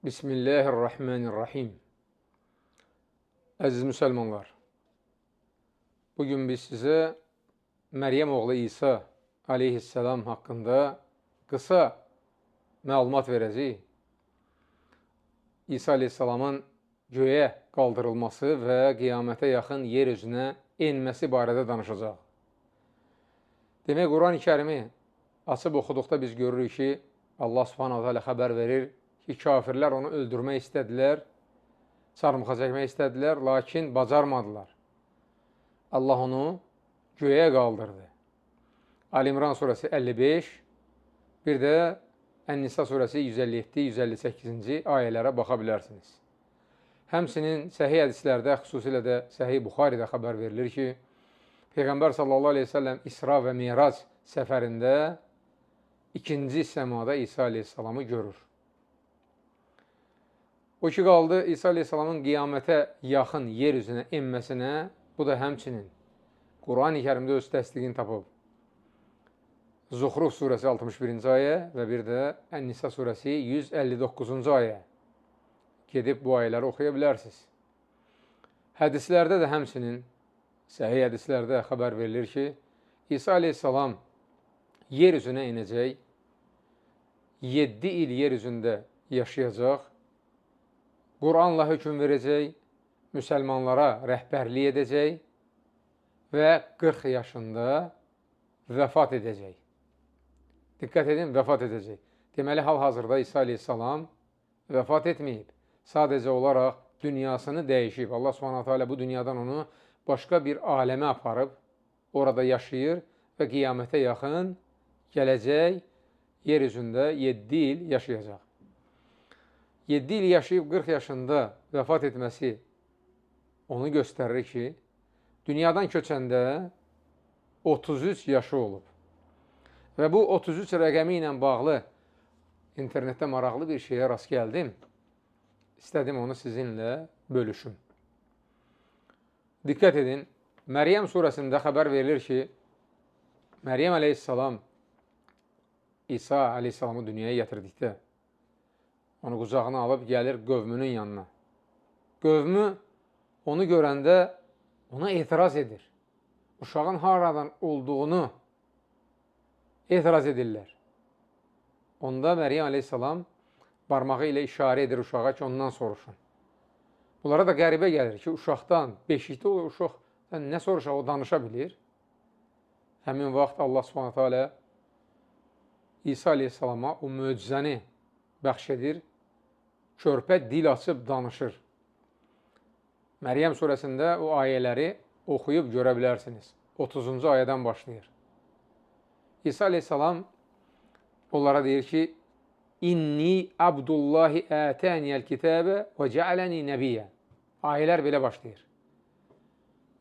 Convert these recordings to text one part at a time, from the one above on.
Bismillahirrahmanirrahim. Əziz müsəlmanlar, bugün biz sizə Məryəm oğlu İsa aleyhisselam haqqında qısa məlumat verəcəyik. İsa aleyhisselamın göyə qaldırılması və qiyamətə yaxın yer üzünə enməsi barədə danışacaq. Demək, Quran-ı Kərimi açıb oxuduqda biz görürük ki, Allah subhanahu teala xəbər verir ki, kafirlər onu öldürmək istədilər, çarmıxa çəkmək istədilər, lakin bacarmadılar. Allah onu göyə qaldırdı. Ali İmran surəsi 55, bir də Ən-Nisa surəsi 157-158-ci ayələrə baxa bilərsiniz. Həmçinin səhih hədislərdə, xüsusilə də Səhih Buxaridə xəbər verilir ki, Peyğəmbər sallallahu aleyhi ve sellem İsra və Mirac səfərində ikinci səmada İsa aleyhissalamı görür. O ki qaldı İsa aleyhissalamın qiyamətə yaxın yer üzünə enməsinə, bu da həmçinin Qurani Kərimdə öz təsdiqini tapıb. Zuxruf surəsi 61-ci ayə və bir də Ən-Nisa surəsi 159-cu ayə. Gedib bu ayələri oxuya bilərsiniz. Hədislərdə də həmçinin, səhih hədislərdə xəbər verilir ki, İsa aleyhissalam yer üzünə enəcək, 7 il yer üzündə yaşayacaq, Quranla hökm verəcək, müsəlmanlara rəhbərlik edəcək və 40 yaşında vəfat edəcək. Diqqət edin, vəfat edəcək. Deməli, hal-hazırda İsa aleyhissalam vəfat etməyib. Sadəcə olaraq dünyasını dəyişib. Allah subhanahu teala bu dünyadan onu başqa bir aləmə aparıb, orada yaşayır və qiyamətə yaxın gələcək yer üzündə 7 il yaşayacaq. 7 il yaşayıb 40 yaşında vəfat etməsi onu göstərir ki, dünyadan köçəndə 33 yaşı olub. Və bu 33 rəqəmi ilə bağlı internetdə maraqlı bir şeyə rast gəldim. İstədim onu sizinlə bölüşüm. Diqqət edin, Məryəm surəsində xəbər verilir ki, Məryəm əleyhissalam İsa əleyhissalamı dünyaya gətirdikdə onu qucağına alıb gəlir qövmünün yanına. Qövmü onu görəndə ona etiraz edir. Uşağın haradan olduğunu etiraz edirlər. Onda Məryəm əleyhissalam barmağı ilə işarə edir uşağa ki, ondan soruşun. Bunlara da qəribə gəlir ki, uşaqdan, beşikdə olur uşaq, nə soruşaq, o danışa bilir. Həmin vaxt Allah subhanahu teala İsa əleyhissalama o möcüzəni bəxş edir. Körpə dil açıb danışır. Məryəm surəsində o ayələri oxuyub görə bilərsiniz. 30-cu ayədən başlayır. İsa əleyhissalam onlara deyir ki, İnni Abdullahi ətəniyəl kitəbə və cəaləni nəbiyyə. Ayələr belə başlayır.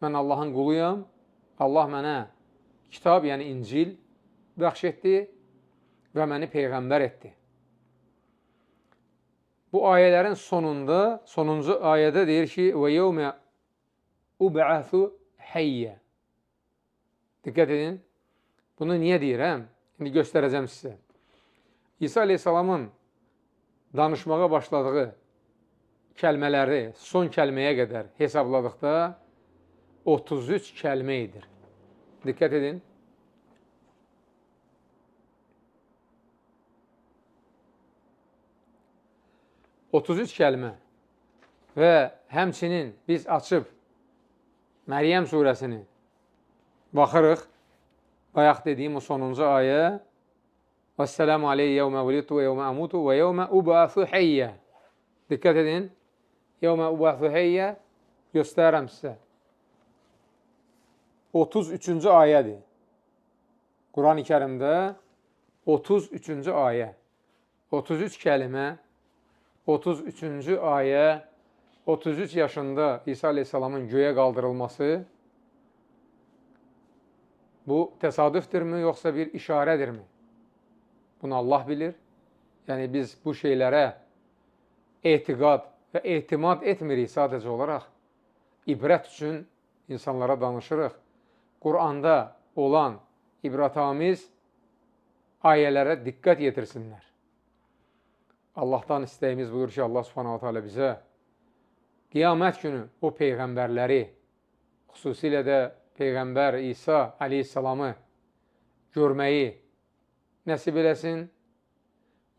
Mən Allahın quluyam. Allah mənə kitab, yəni İncil bəxş etdi və məni peyğəmbər etdi. Bu ayələrin sonunda, sonuncu ayədə deyir ki, və yevmə ub'asu həyyə. Diqqət edin. Bunu niyə deyirəm? İndi göstərəcəm sizə. İsa əleyhissalamın danışmağa başladığı kəlmələri son kəlməyə qədər hesabladıqda 33 kəlmə edir. Diqqət edin. ...33 kəlmə və həmçinin biz açıb Məryəm surəsini baxırıq. Bayaq dediyim o sonuncu ayə Vəsselamu aleyhi yevmə vulidtu və yevmə əmutu və yevmə ub'asu heyyə. Diqqət edin. Yevmə ub'asu heyyə göstərirəm sizə. 33-cü ayədir. Quran-ı Kərimdə 33-cü ayə. 33 kəlmə, 33-cü ayə, 33 yaşında İsa əleyhissalamın göyə qaldırılması bu təsadüfdürmü, yoxsa bir işarədirmi? Bunu Allah bilir. Yəni biz bu şeylərə etiqad və etimad etmirik sadəcə olaraq. İbrət üçün insanlara danışırıq. Quranda olan ibrətamiz ayələrə diqqət yetirsinlər. Allahdan istəyimiz budur ki, Allah Subhanahu taala bizə qiyamət günü o peyğəmbərləri, xüsusilə də Peyğəmbər İsa əleyhissalamı görməyi nəsib eləsin.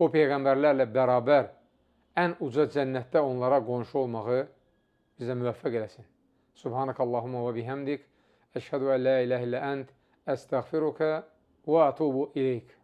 O peyğəmbərlərlə bərabər ən uca cənnətdə onlara qonşu olmağı bizə müvəffəq eləsin. Subhanakallahumma və bihəmdik. Əşhədu ən la iləhə illə ənt. Əstəğfiruka və atubu ileyk.